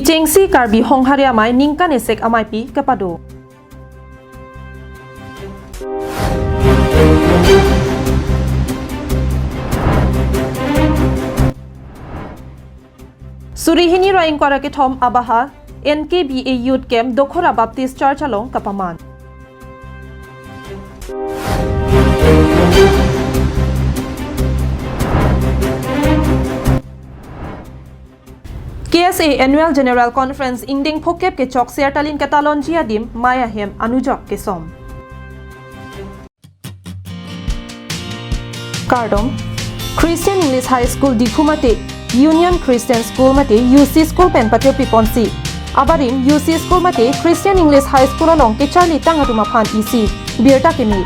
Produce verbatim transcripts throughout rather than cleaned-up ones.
Chengsi Karbi Honghari Amei ningkan esek ameipi kepado. Suri hini ra ingkoi ra kethom abaha N K B A Youth Camp Dokhora Baptist Church along kapaman. K S A Annual General Conference ingdeng phokep kechok Siartalin ketalonji adim mei ahem anujok kesom. Kardom. Christian English High School Diphu mate Union Christian School mate U C School pen patiopi ponsi, abarim U C School mate Christian English High School along kecharli tang atum aphan isi birta keme.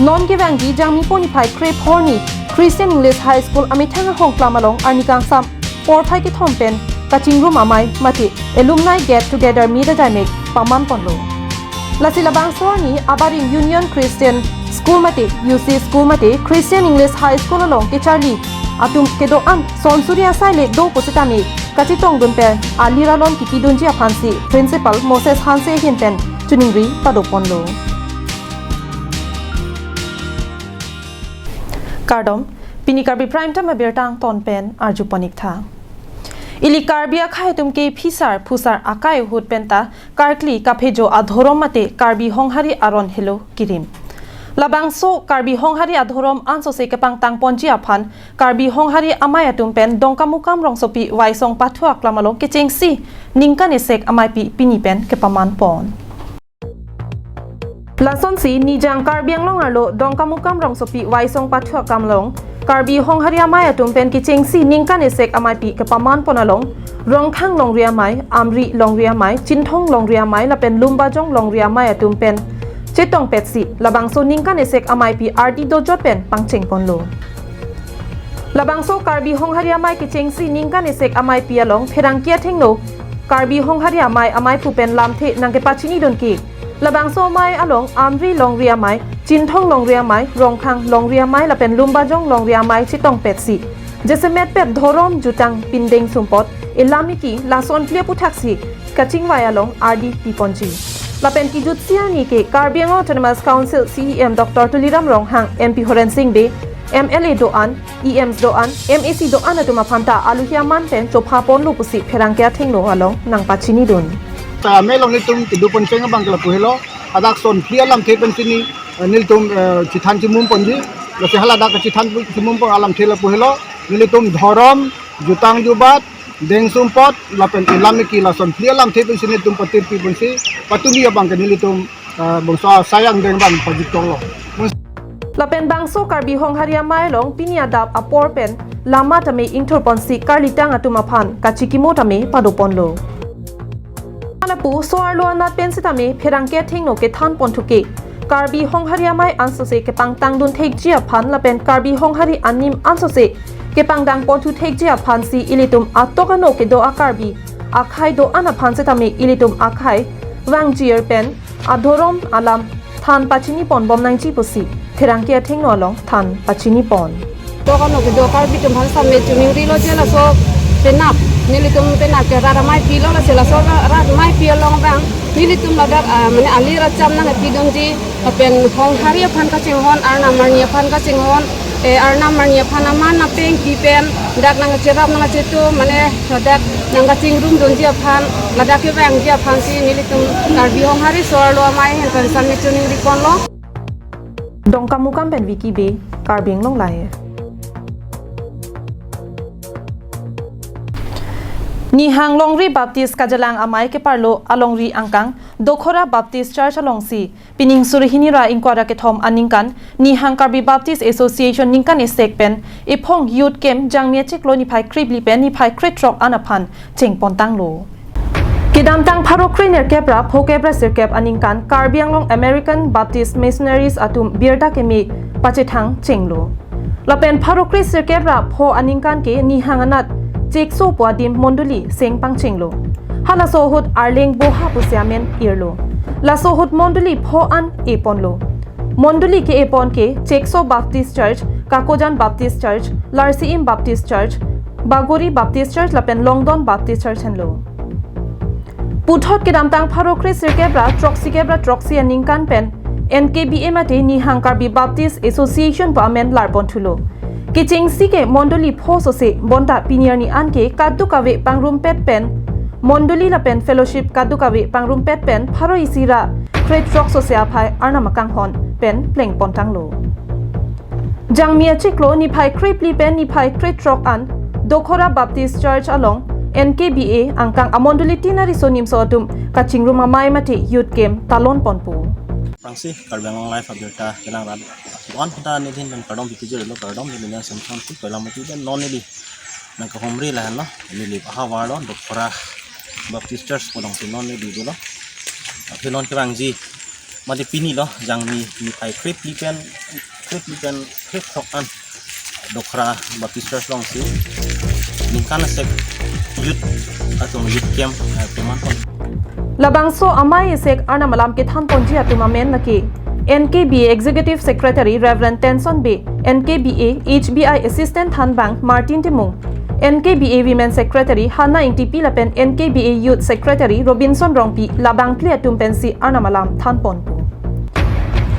Non kevangji Jangmipo niphai krepho arni Christian English High School amethang ahongklam along arni kangsam porphai kethom pen kachingrum amei mate alumni get together meet ajaimek paman ponlo. Lasi labangso arni abarim Union Christian School mate U C School mate Christian English High School along kecharli atum kedo-an son suri asai le do pusitame kachetongdun pen alir alon kipidunji aphansi Principal Moses Hanse ahin pen choningri pado ponlo. Kardom, pini Karbi Prime Time abirta angton pen arju pon ik tha. Ili Karbi akhei atum ke phisar phusar akai ahut penta karkli kaphejo adhorom mate Karbi Honghari aron helo kirim. Labangso Karbi Honghari adhorom ansose kepangtang ponji aphan Karbi Honghari Amei atum pen Dongkamukam rongsopi Waisong pathu aklam along kechengsi ningkan esek ameipi pini pen kepaman pon. Lasonsi Nijang Karbi Anglong arlo Dongkamukam rongsopi Waisong pathu aklam along Karbi Honghari Amei atum pen kechengsi ningkan esek ameipi kepaman pon along Rongkhang longri amei, Amri longri amei, Chinthong longri amei lapen Lumbajong longri amei atum pen chetongpetsi labangso ningkan esek ameipi ardi dojot pen pangcheng ponlo. Labangso Karbi Honghari Amei kechengsi ningkan esek ameipi along pherangke athengno Karbi Honghari Amei ameiphu pen lamthe nangkepachinidun ke labangso amei along Amri longri amei, Chinthong longri amei, Rongkhang longri amei lapen Lumbajong longri amei chetongpetsi jasemetpet dhorom, jutang, pindeng sumpot, elam eki lason phli aphuthaksi kachingvai along ardi piponji. Lapen kijutsi arni ke Karbi Anglong Autonomous Council C E M Doctor Tuliram Ronghang, M P Horen Sing Bey, M L A do-an, E Ms do-an, M A C do-an atum aphanta aluhi aman pen chopha ponlo pusi pherangke athengno along nangpachinidun. Ta amei along nelitum kedo poncheng abang ke lapu helo, hadak son phli alamthe pensi ni, eh, nelitum, eh, chethan chemum ponji, lasi haladak chethan chemum pon alamthe lapu helo, nelitum dhorom, jutang jubat, deng sumpot, lapen elam eki lason phli alamthe pensi nelitum patirpi ponsi, patumi abang ke nelitum, eh, bangso asai angdeng abang pajutonglo. Lapen bangso Karbi Honghari Amei along pini adap apor pen lama tame ingthur ponsi karlitang atum aphan kachikimo tame pado ponlo. Halapu so-arlo anat pen sitame pherangke athengno kethan ponthu ke Karbi Honghari Amei ansose kepangtangdun thekji aphan lapen Karbi Honghari anim ansose kepangdang ponthu thekji aphansi ilitum atok ano kedo a-Karbi akhei do-an aphan sitame ilitum akhei vangjir pen adhorom alam than pachini ponbom nangji pusi pherangke athengno along than pachini pon. Atok ano kedo a-Karbi atum aphan sitame choningrilo je laso penap, nelitum penap ke rat ameipi lo, lasi laso ra-, rat ameipi along abang nelitum ladak, ah, mane alir acham nangkepidunji, lapen Honghari aphan kachinghon, arnam arni aphan kachinghon, eh, arnam arni aphan aman apeng pi pen dak nangkacherap nangkachetu, mane ladak nangkachingrumdunji aphan, ladak kevangji aphansi nelitum Karbi Honghari so-arlo amei ahin pen sitame choningri ponlo. Dongkamukam pen Vicky Bey, Karbi Anglong Live. Nihang Longri Baptist Kajalang Amei keparlo alongri angkang Dokhora Baptist Church alongsi pining suri hini ra ingkoi ra kethom aningkan Nihang Karbi Baptist Association ningkan esek pen ephong Youth Camp Jangmi achiklo niphai krephli pen niphai krethrok an aphan chengpontanglo. Kedamtang pharo krenerkep ra phokep ra sirkep aningkan Karbi Anglong American Baptist Missionaries atum birta keme pachethang chenglo. Lapen pharo kre sirkep ra pho aningkan ke Nihang anat chekso pu adim mondoli seng pangchenglo. Halaso ahut Arleng Boha pusi amen irlo. Laso ahut mondoli pho an eponlo. Mondoli ke epon ke Chekso Baptist Church, Kakojan Baptist Church, Larsiim Baptist Church, Bagori Baptist Church lapen Longdon Baptist Church henlo. Puthot kedamtang pharo kre sirkep ra throksi kep ra throksi aningkan pen N K B A mate Nihang Karbi Baptist Association pu amen larpon thulo. Kechengsi ke mondoli pho sose bonta pini arni an ke kadokave pangrumpet pen mondoli lapen fellowship kadokave pangrumpet pen pharo isi ra kre throk sose aphai Arnam akanghon pen plengpon tanglo. Jangmi achiklo niphai kre phli pen niphai kre throk an Dokhora Baptist Church along N K B A angkang amondoli tin ariso nimso atum kachingrum amei mate youth camp talon ponpo. Prangsi Karbi Anglong Live abirta kelang rat. Wan kita nithin pen kardom pipijir lo kardom ni nang samsam tu koilamati dan non neli nangkehumri lahenlo, neli ahavar lo Dokhora Baptist Church pu alongsi non neli dolo. Aphi non kevangji mate pini lo jangmi niphai kre phli pen kre phli pen kre throk an Dokhora Baptist Church alongsi ningkan asek youth atum youth camp, eh, peman pon. Labangso amei asek Arnam alam kethan ponji atum amen lake N K B A Executive Secretary Reverend Tenson Bey, N K B A H B I Assistant Thanbang Martin Timung, N K B A Women Secretary Hannah Ingtipi lapen N K B A Youth Secretary Robinson Rongpi, labang phli atum pensi Arnam alam than ponpo.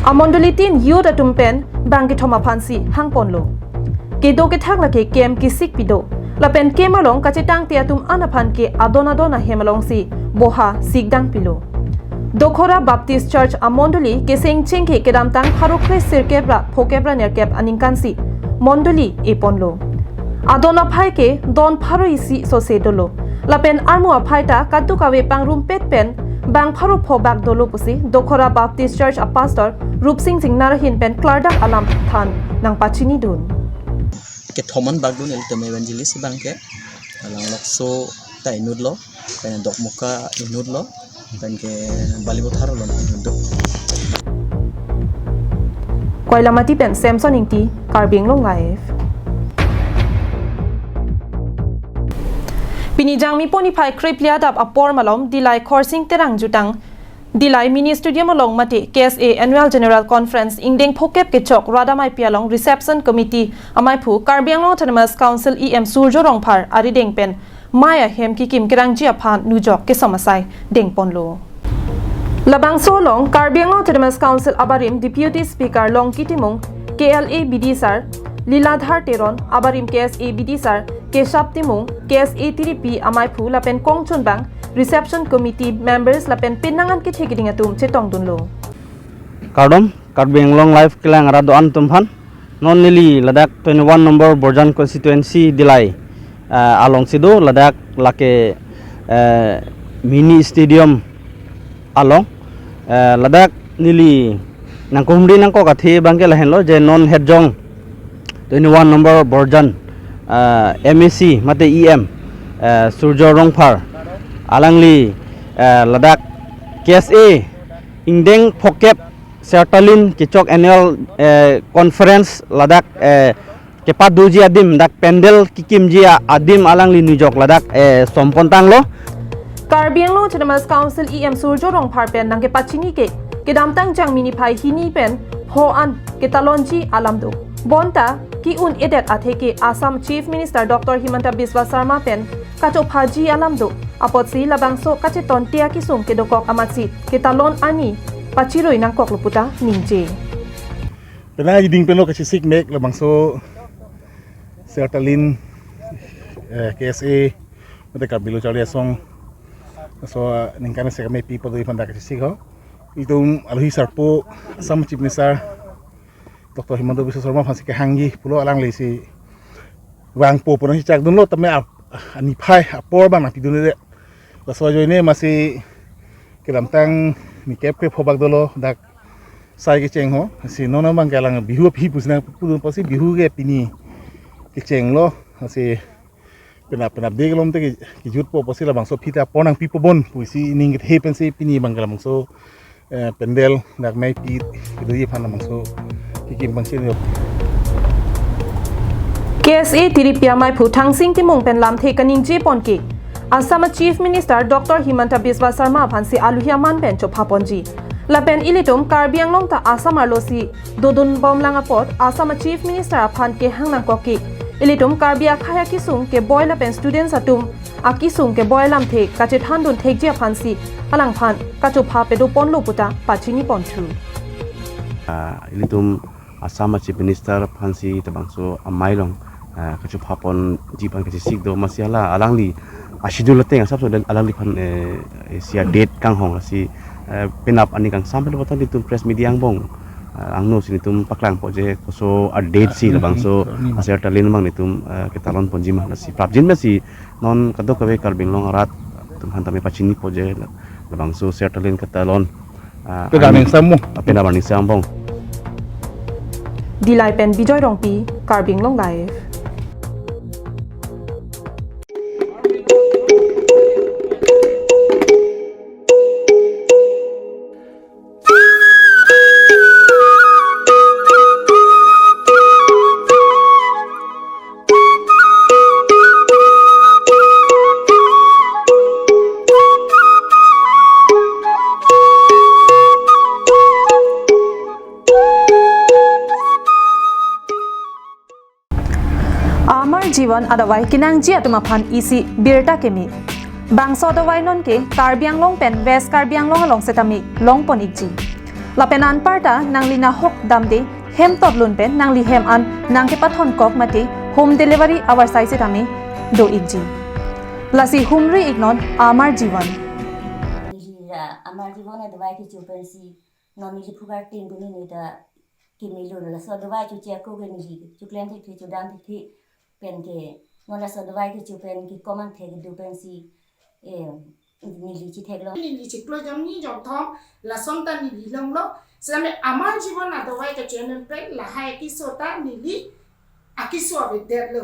Amondoli tin youth atum pen bang kethom aphansi hang ponlo. Kedo kethak lake camp kesik pido. Lapen camp along kachetangte atum an aphan ke adon adon ahem alongsi boha sikdang pilo. Dokhora Baptist Church amondoli keseng chengke kedamtang pharo kre sirkep ra phokep ra nerkep aningkansi mondoli eponlo. Adon aphai ke don pharo isi sose dolo. Lapen armu aphai ta kadokave pangrumpet pen bang pharo pho bak dolo pusi Dokhora Baptist Church a pastor Rupsing Singnar ahin pen klardak alam than nangpachinidun. Kethom an bak dun ilitum evangelist abang ke. Alang Lokso ta inutlo, pen Dokmoka inutlo, pen ke Balipathar lo inutlo. Koilamati pen Samson Ingti, Karbi Anglong Live. Pini jangmi pho niphai kre phli adap apor malom Dillai Khorsing Terang Jutang Dillai Mini Stadium along mate K S A Annual General Conference ingdeng phokep kechok radamai pi along Reception Committee amaiphu Karbi Anglong Autonomous Council E M Surjya Rongphar arideng pen mei ahem kekim kerangji aphan nujok kesom asai dengponlo. Labangso along Karbi Anglong Autonomous Council abarim Deputy Speaker Longki Timung, K L A B D sir Liladhar Teron, abarim K S A B D sir Keshap Timung, K S A tiripi amaiphu lapen kongchunbang Reception Committee members lapen penang an kethe keding atum chetongdunlo. Kardom, Karbi Anglong Live kelang rat do-an atum aphan. Non neli ladak twenty-one number Borjan constituency Dillai, eh, alongsi do, ladak lake, eh, mini stadium along, eh, ladak neli nangkehumri nangkok athe abang ke lahenlo je non hetjong twenty-one number Borjan, eh, M A C mate E M, eh, Surjya Rongphar alangli, eh, ladak K S A ingdeng phokep Sertalin kechok annual, eh, conference ladak, eh, kepadoji adim dak pandal kekimji a-, adim alangli nujok ladak, eh, sompon tanglo. Karbi Anglong Autonomous Council E M Surjya Rongphar pen nangkepachini ke kedamtang jangmi niphai hini pen pho an ketalonji alam do. Bonta ke-un-edet athe ke Assam Chief Minister Doctor Himanta Biswa Sarma pen kachophaji alam do. Apotsi labangso kachetonte akesung kedokok amatsi ketalon ani pachirui nangkoklo puta ningje. Penang iding penlo kachesik mek labangso Sertalin, eh, K S A mate Karbi Lo Charli Asong aso ningkan asek amei pi pado iphan dak kachesik ho. Itum alohi sarpo Assam Chief Minister Doctor Himanta Biswa Sarma aphansi kehangji pulo, alanglisi vangpo pu nangchechakdunlo tame ap-, aniphai apor abang nangpidunde. Laso ajoine masi kedamtang ni kep kep hobak dolo dak sai kecheng ho. Si non abang ke alang Bihu aphi pusi nangpudun apotsi Bihu ke pini kechenglo. Si penap penap de kelom te ke, kejutpo apotsi labangso aphi ta apor nangpipo bon pusi ning kethe pensi pini abang ke labangso, eh, pandal dak mei pi kedoji aphan labangso kekim abang chenlo. K S A tiripi amaiphu Thangsing Timung pen lamthe kaningje pon ke Assam a Chief Minister Doctor Himanta Biswa Sarma aphansi alohi aman pen chophaponji. Lapen ilitum Karbi Anglong ta Assam arlosi dodun bomlang apot Assam a Chief Minister aphan kehang nangkok ke Ilitum Karbi akhei akesung keboi lapen students atum akesung keboi alamthe kachethandun thekji aphansi alangphan kachopha pado ponlo puta pachini ponthu. Ah, ilitum Assam a Chief Minister aphansi labangso amei along, ah, kachopha ponji aphan kachesik do, amatsi hala alangli a schedule ateng asapso alangliphan, eh, eh, isi a date kanghong, lasi, eh, penap arni kangsam pen botan ilitum press media angbong, ah, angno si nelitum paklangpo je koso a date si labangso a Sertalin abang nelitum, eh, ketalon ponji ma, lasi prapjin ma si non kadokave Karbi Anglong arat atum aphan tame pachinipo je labangso Sertalin ketalon, ah, Penap arni kangsam mo. Ah, penap arni kangsam angbong. Dillai pen Bijoy Rongpi, Karbi Anglong Live. Amar Jivan adavai kenangji atum aphan isi birta keme. Bangso adavai nonke Karbi Anglong pen West Karbi Anglong along setame longpon ikji. Lapen anparta nangli nahok damde hem totlun pen nangli hem an nangkepathon kok mate home delivery avarsai setame do ikji. Lasi humri iknon Amar Jivan. Neli ra Amar Jivan adavai kecho pensi non neli phukar tin puni neta kemelo, laso adavai choche ako ke neli choklem thekthe chodam thekthe penke non laso adavai kecho pen kekom angthek kedo pensi, eh, neli chetheklong. Neli chiklo jongni jongthom lason ta neli longlo. Same Amar Jivan adavai kecho pen lahai keso ta neli akeso avedetlo.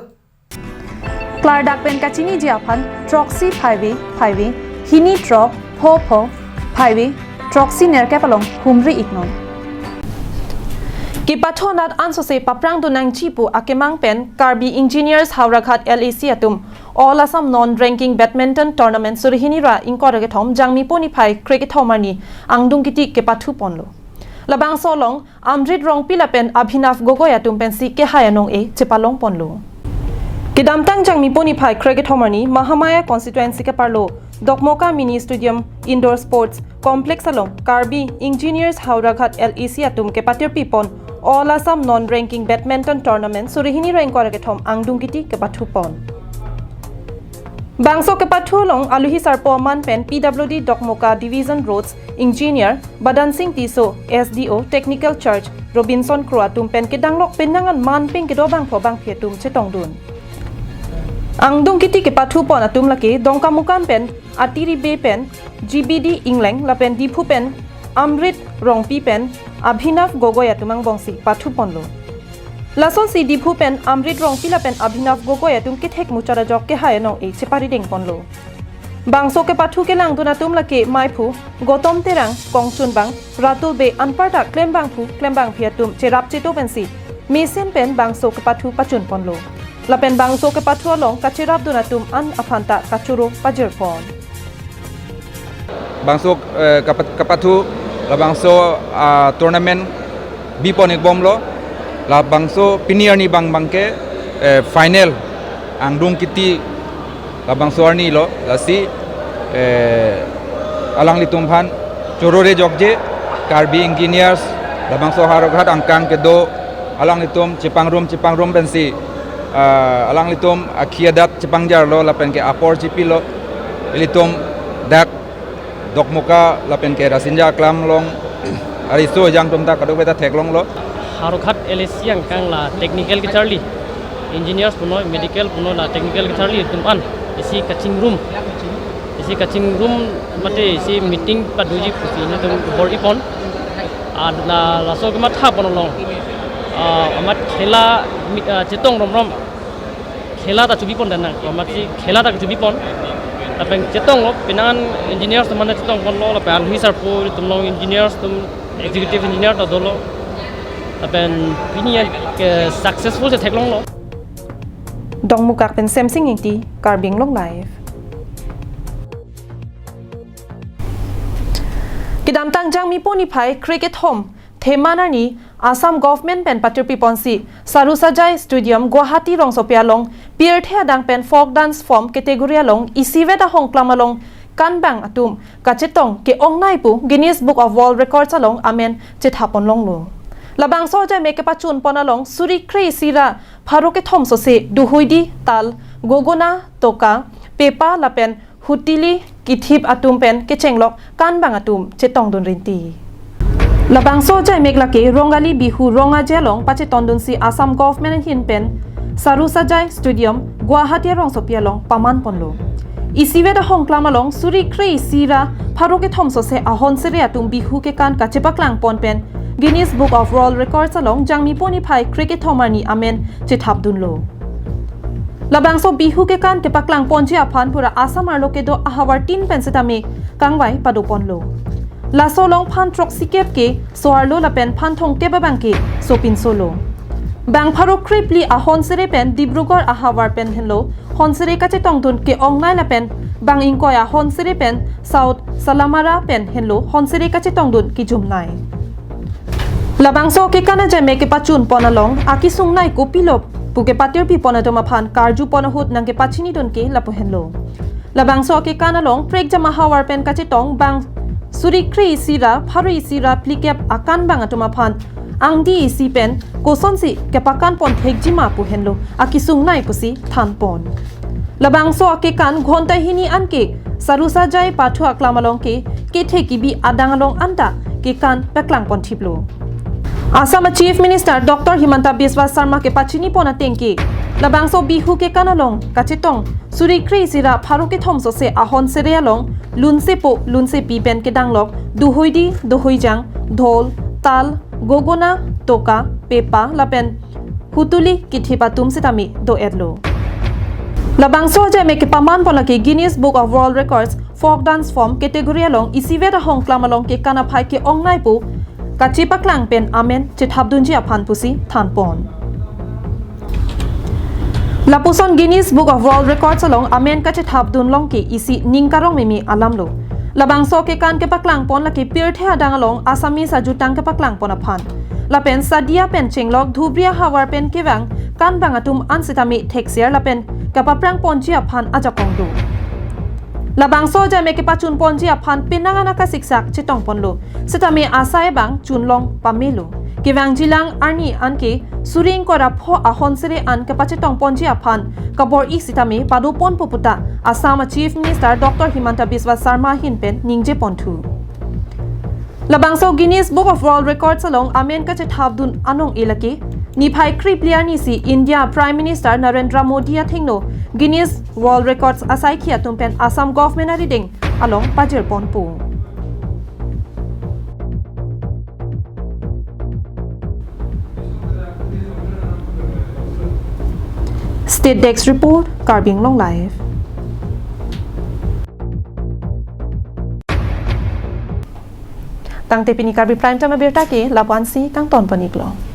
Klardak pen kachiniji aphan throksi phaive phaive hini throk pho pho phaive throksi nerkep along humri iknon. Kepathu anat ansose paprangdun nangji pu akemang pen Karbi Engineers Howraghat L A C atum All Assam Non Ranking Badminton Tournament surihini ra ingkoi ra kethom Jangmipo niphai krekethom arni angdung kiti kepathu ponlo. Labangso along Amrit Rongpi lapen Abhinav Gogoi atum pensi kehai anong-e chepalong ponlo. Kedamtang Jangmipo niphai krekethom arni Mahamaya constituency keparlo Dokmoka Mini Stadium Indoor Sports Complex along Karbi Engineers Howraghat L A C atum kepatirpi pon All Assam Non Ranking Badminton Tournament surihini ra ingkoi ra kethom angdung kiti kepathu pon. Bangso kepathu along aluhi sarpo aman pen P W D Dokmoka Division Roads Engineer Badan Singh Tisso, S D O Technical Charge Robinson Kro atum pen kedanglok penang an man peng kedo bangpho bangphi atum chetongdun. Angdung kiti kepathu pon atum lake Dongkamukam pen Atiri Bey pen G B D Engleng lapen Diphu pen Amrit Rongpi pen Abhinav Gogoi atum angbongsi pathu ponlo. Lasonsi Diphu pen Amrit Rongpi lapen Abhinav Gogoi atum kethek muchot ajok kehai anong-e cheparideng ponlo. Bangso kepathu kelangdun atum lake maiphu Gotom Terang, Kongchunbang, Ratul Bey anparta klembangphu klembangphi atum cherap cheto pensi mesen pen bangso kepathu pachun ponlo. Lapen bangso kepathu along kacherapdun atum an aphanta kachoro pajir pon. Bangso, eh, kepat-, kepathu labangso, ah, tournament bipon ikbomlo, labangso pini arni abang abangke, eh, final angdung kiti labangso arni lo, lasi, eh, alanglitum aphan choro re jokje, Karbi Engineers labangso Howraghat angkang kedo alanglitum chepangrum chepangrum pensi, ah, alanglitum akhi adat chepangjarlo lapen ke apor chipilo, ilitum dak Dokmoka lapen ke Rasinja Aklam along ariso ejang atum ta kadokave ta theklonglo. Howraghat L A C angkang la technical kacharli, engineers punoi, medical punoi, la technical kacharli atum an isi kachingrum, isi kachingrum mate isi meeting padoji pusi nelitum bor-i pon. Ah, la, laso kematha pon along, ah, amat khela mi-, ah, chetong romrom, khela ta chubi pon dan nang, amatsi khela ta chubi pon. Lapen chetonglo, penang an engineers atum an chetong ponlo, lapen aluhi sarpo atum along engineers atum, executive engineer ta dolo. Lapen pini an ke successful chetheklonglo. Dongmukak pen Semsing Ingti, Karbi Anglong Live. Kedamtang Jangmipo niphai krekethom Theman arni Assam Government pen patirpi ponsi Sarusajai Stadium, Guwahati rongsopi along pirthe adang pen folk dance form category along isivet ahongklam along kanbang atum kachetong ke-ongnei pu Guinness Book of World Records along amen chethap pon longlo. Labangso ajai mek kepachun pon along suri kre-isi ra pharo kethom sose duhuidi, tal, gogona, toka, pepa lapen hutili kithip atum pen kechenglok kanbang atum chetongdun rinti. Labangso ajai mek lake Rongali Bihu rong aje along pachetongdunsi Assam Government ahin pen Sarusajai Stadium, Guwahati rongsopi along paman ponlo. Isivet ahongklam along suri kre-isi ra pharo kethom sose ahon sere atum Bihu kekan kachepaklang pon pen Guinness Book of World Records along Jangmipo niphai kre kethom arni amen chethapdunlo. Labangso Bihu kekan kepaklang ponji aphan pura Assam arlo kedo ahavar tin pen setame kangvai pado ponlo. Laso along phan throksikep ke so-arlo lapen phan thomkep abang ke sopinsolo. Bang pharo krephli ahon sere pen Dibrugarh ahavar pen henlo hon sere kachetongdun ke-ongnei lapen bang ingkoi ahon sere pen South Salamara pen henlo hon sere kachetongdun kejumnei. Labangso kekan ajai mek kepachun pon along akisungnei kopilo pu kepatirpi pon atum aphan karju pon ahut nangkepachinidun ke lapu henlo. Labangso kekan along prekjam ahavar pen kachetong bang suri kre-isi ra pharo isi ra phlikep akanbang atum aphan angdi isi pen kosonsi kepakan pon thekjima pu henlo akisungnei pusi than pon. Labangso akekan ghonta hini anke Sarusajai pathu aklam along ke kethe kebi adang along anta kekan paklang pon thiplo. Assam Chief Minister Doctor Himanta Biswa Sarma kepachini pon ateng ke labangso Bihu kekan along kachetong suri kre-isi ra pharo kethom sose ahon sere along lunsepo lunsepi pen kedanglok duhuidi, duhuijang, dhol, tal, gogona, toka, pepa lapen hutuli kithip atum setame do-etlo. Labangso ajai mek kepaman pon lake Guinness Book of World Records folk dance form category along isivet ahongklam along kekan aphai ke-ongnei pu kachepaklang pen amen chethapdunji aphan pusi than pon. Lapuson Guinness Book of World Records along amen kachethapdun long ke isi ning karong meme alamlo. Labangso kekan kepaklang pon lake pirthe adang along Assamese ajutang kepaklang pon aphan. Lapen Sadia pen chenglok Dhubri ahavar pen kevang kanbang atum an setame thekser lapen kapaprang ponji aphan ajakong do. Labangso ajai mek kepachun ponji aphan penang an akasiksak chetong ponlo. Setame asai abang chunlong pamelo. Kevangjilang arni anke suri ingkoi ra pho ahon sere an kepachetong ponji aphan kabor-i setame pado ponpo puta Assam Chief Minister Doctor Himanta Biswa Sarma ahin pen ningje ponthu. Labangso Guinness Book of World Records along amen kachethapdun anong-e lake niphai krephli arnisi India Prime Minister Narendra Modi athengno Guinness World Records asaikhi atum pen Assam Government arideng along pajir ponpo. State Desk Report, Karbi Anglong Live. Tangte pini Karbi Prime Time abirta ke lapu-ansi kangton pon-iklo.